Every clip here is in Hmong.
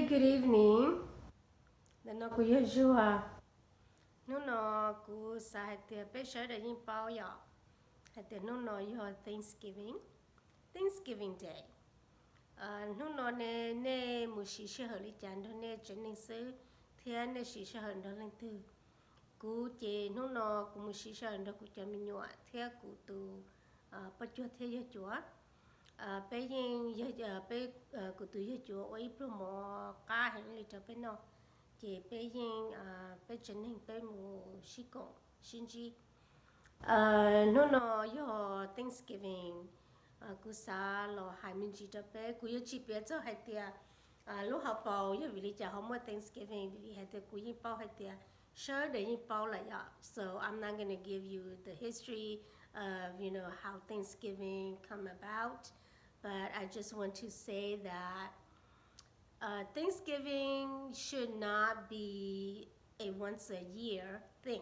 Hey, good evening. Ntawm no kuv yog Zuag. Hnub no kuv xav hais tias peb sawv daws yeej paub yom, hais tias hnub no yog Thanksgiving, Thanksgiving Day. Hnub no ne nej mus siv sij hawm li cas nrog nej tsev neeg xwb, thiab nej siv sij hawm nrog leej twg? Kuv ces hnub no kuv mus siv sij hawm nrog kuv cov me nyuam thiab kuv tus poj cuag thiab yawg cuav. Peb yeej, peb, kuv tus yawg cuav ua ib pluag mov qab heev li rau peb noj, ces peb yeej, peb tsev neeg peb mus sib koom sib ntsib. Hnub no yog Thanksgiving, kuv xav los hais me ntsis rau peb. Kuv yuav tsis piav txog hais tias lub hauv paus yog vim li cas ho muaj Thanksgiving, vim hais tias kuv yeej paub hais tias sawv daws yeej paub lawm yom. So I'm not gonna give you the history of, you know, how Thanksgiving come about, but I just want to say that uh, Thanksgiving should not be a once a year thing.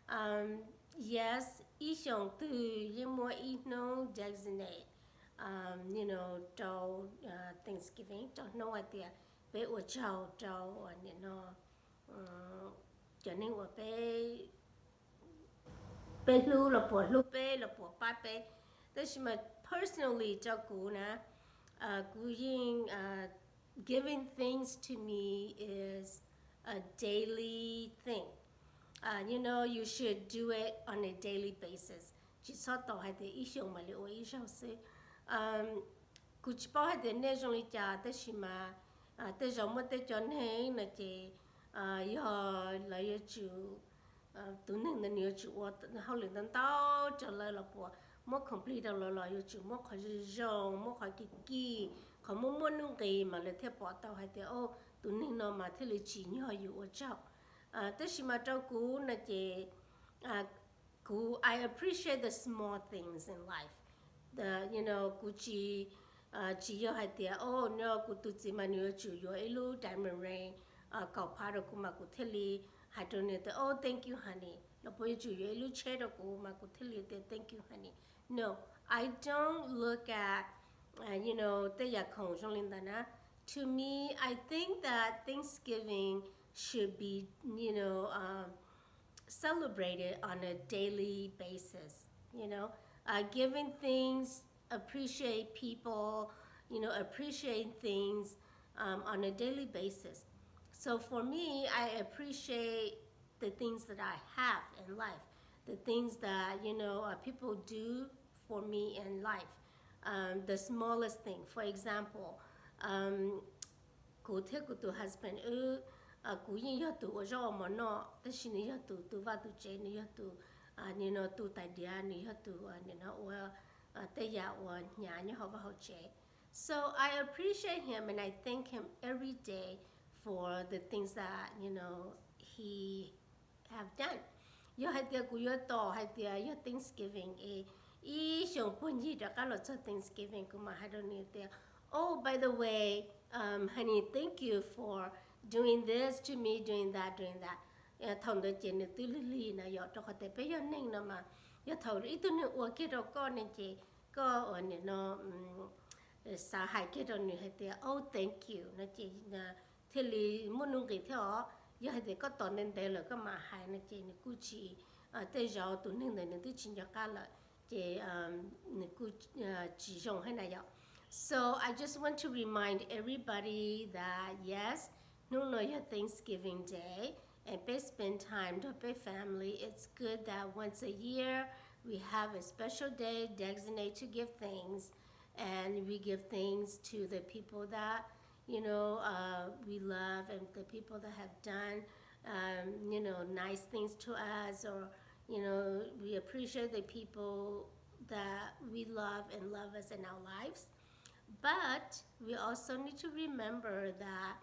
Um, yes, ib xyoos twg yeej muaj ib hnub designate, um, you know, rau uh, Thanksgiving, rau hnub hais tias peb ua tsaug rau uh, nim no, um, cov neeg uas peb peb hlub los puas hlub peb los puas pab peb. Tab sis mas personally rau kuv na, kuv yeej, giving things to me is a daily thing. You know, you should do it on a daily basis. Tsis txhob tos hais tias ib xyoos mam li ua ib zaug xwb. Kuv tsis paub hais tias nej zoo li cas, tab sis mas tej zaum muaj tej cov neeg no ces yog lawv yuav tsum, tus neeg ntawd nws yuav tsum ua hauj lwm ntau ntau rau lawv los puas, muab complete rau lawv los yuav tsum muab qhov zoo zoo, muab qhov kim kim, qhov muaj muaj nuj nqis mas lawv thiaj pom tau hais tias, o, tus neeg no mas thiaj li tsim nyog yus ua tsaug. Tab sis mas rau kuv no ces kuv, I appreciate the small things in life. You know, kuv tsis, tsis yog hais tias, o, no kuv tus txiv mas nws yuav tsum yuav ib lub diamond ring kaum phav rau kuv mas kuv thiaj li hais rau nws tias, o, thank you honey, los puas yuav tsum yuav ib lub tsheb rau kuv mas kuv thiaj li tias thank you honey. No, I don't look at, you know, tej yam khoom zoo li ntawd na. To me, I think that Thanksgiving should be, you know, um, celebrated on a daily basis, you know, uh, giving things, appreciate people, you know, appreciate things um, on a daily basis. So for me, I appreciate the things that I have in life, the things that, you know, uh, people do for me in life. Um, the smallest thing, for example, um, kuv thiab kuv tus husband wb, kuv yeej yog tus ua zaub ua mov noj, tab sis nws yog tus tu vaj tu tsev, nws yog tus, nim no tu tais diav, nws yog tus, nim no ua tej yam uas hnyav nyob hauv vaj hauv tsev. So I appreciate him and I thank him every day for the things that, you know, he have done. Yog hais tias kuv yuav tos hais tias yog Thanksgiving es ib xyoos puag ncig rov qab los txog Thanksgiving kuv mam hais rau nws tias, oh, by the way, um, honey, thank you for doing this to me, doing that, doing that. Thaum ntawd ces nws twb lig lig na yom, rau qhov tias peb yog neeg no mas, yog thaum ib tug neeg ua kiag rau koj ne ces koj ua nim no xav hais kiag rau nws hais tias, oh, thank you no ces thiaj li muaj nuj nqis thiab os. Yog hais tias koj tos ntev ntev lawm koj mam hais no ces nws kuj tsis, tej zaum tus neeg ntawd nws twb tsis nco qab lawm, ces nws kuj tsis zoo thiab na yom. So I just want to remind everybody that yes, hnub no yog Thanksgiving Day, and peb spend time nrog peb family. It's good that once a year we have a special day designated to give thanks, and we give thanks to the people that, you know, uh, we love and the people that have done, um, you know, nice things to us, or, you know, we appreciate the people that we love and love us in our lives. But we also need to remember that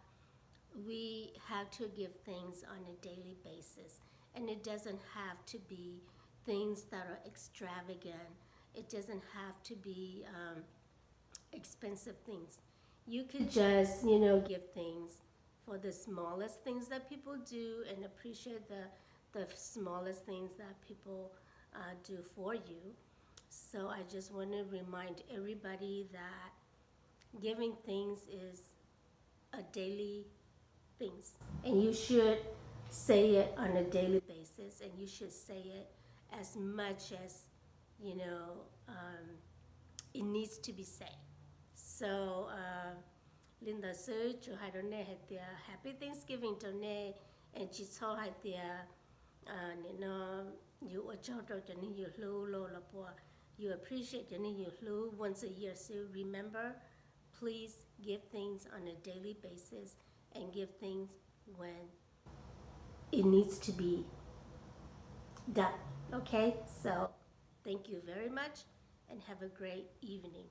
we have to give things on a daily basis. And it doesn't have to be things that are extravagant. It doesn't have to be um, expensive things. You can just, you know, give things for the smallest things that people do and appreciate the, the smallest things that people uh, do for you. So I just want to remind everybody that giving things is a daily things, and you should say it on a daily basis, and you should say it as much as, you know, um, it needs to be said. So, uh, li ntawd xwb, tsuas hais rau nej hais tias Happy Thanksgiving rau nej, and tsis txhob hais tias, uh, nim no yus ua tsaug rau cov neeg yus hlub los los puas, you appreciate cov neeg yus hlub once a year xwb. Remember, please give things on a daily basis and give things when it needs to be done. Okay, so thank you very much and have a great evening.